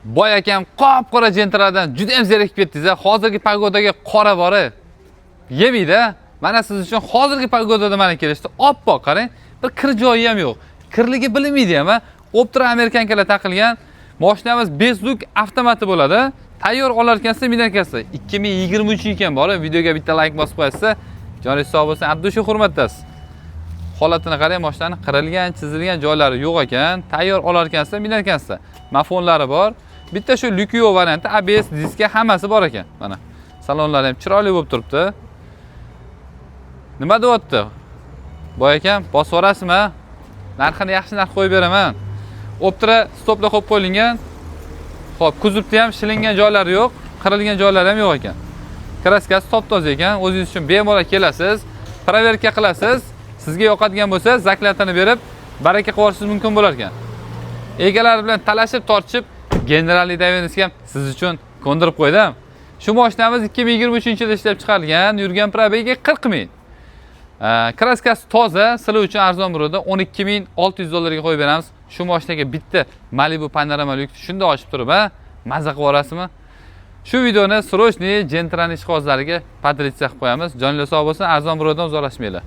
Boy akam, qop qora Gentradan juda ham zerikib ketdingiz. Hozirgi погода ga qora bori yemaydi. Mana siz uchun hozirgi погода da mana kelishdi. Oppoq, qarang. Bir kir joyi ham yo'q. Kirligi bilinmaydi ham. Optra американка lar taqilgan. Mashinamiz без люк, avtomati bo'ladi. Tayyor olar ekansiz, minar ekansiz. 2023 ekan bor. Videoga bitta like bosib qo'yasiz. Joningiz sog' bo'lsin, от души hurmatdasiz. Holatini qarang, mashinani qirilgan, chizilgan joylari yo'q ekan. Tayyor olar ekansizlar, minar ekansizlar. Mafonlari bor. Bitta shu люк i yo'q varianti, ABS diska hammasi bor ekan. Mana. Salonlari ham chiroyli bo'lib turibdi. Nima deyapti? Boy akam, bosib yuborasizmi? Narxini yaxshi narx qo'yib beraman. Optra stoplar qo'yib qo'yilgan. Xo'p, kuzovda ham shilingan joylari yo'q, qirilgan joylari ham yo'q ekan. Краска si top-toza ekan. O'zingiz uchun bemalol kelasiz, проверка qilasiz. Sizga yoqadigan bo'lsa, закладка ni berib, baraka qilib yuborishingiz mumkin bo'lar ekan. Egalari bilan talashib, tortishib, генеральный доверенность ga ham siz uchun ko'ndirib qo'ydim. Shu mashinamiz 2023-yilda ishlab chiqarilgan, yurgan пробег i 40 ming. Краска si toza, sizlar uchun arzon bo'ladi. 12 600 dollarga qo'yib beramiz. Shu mashinaga bitta Malibu panorama lyuk shunda ochib turib, ha, maza qilib yuborasizmi? Shu videoni срочный Gentrani ishqibozlariga поделиться qilib qo'yamiz. Joninglar sog' bo'lsin, arzon birovdan uzoqlashmanglar.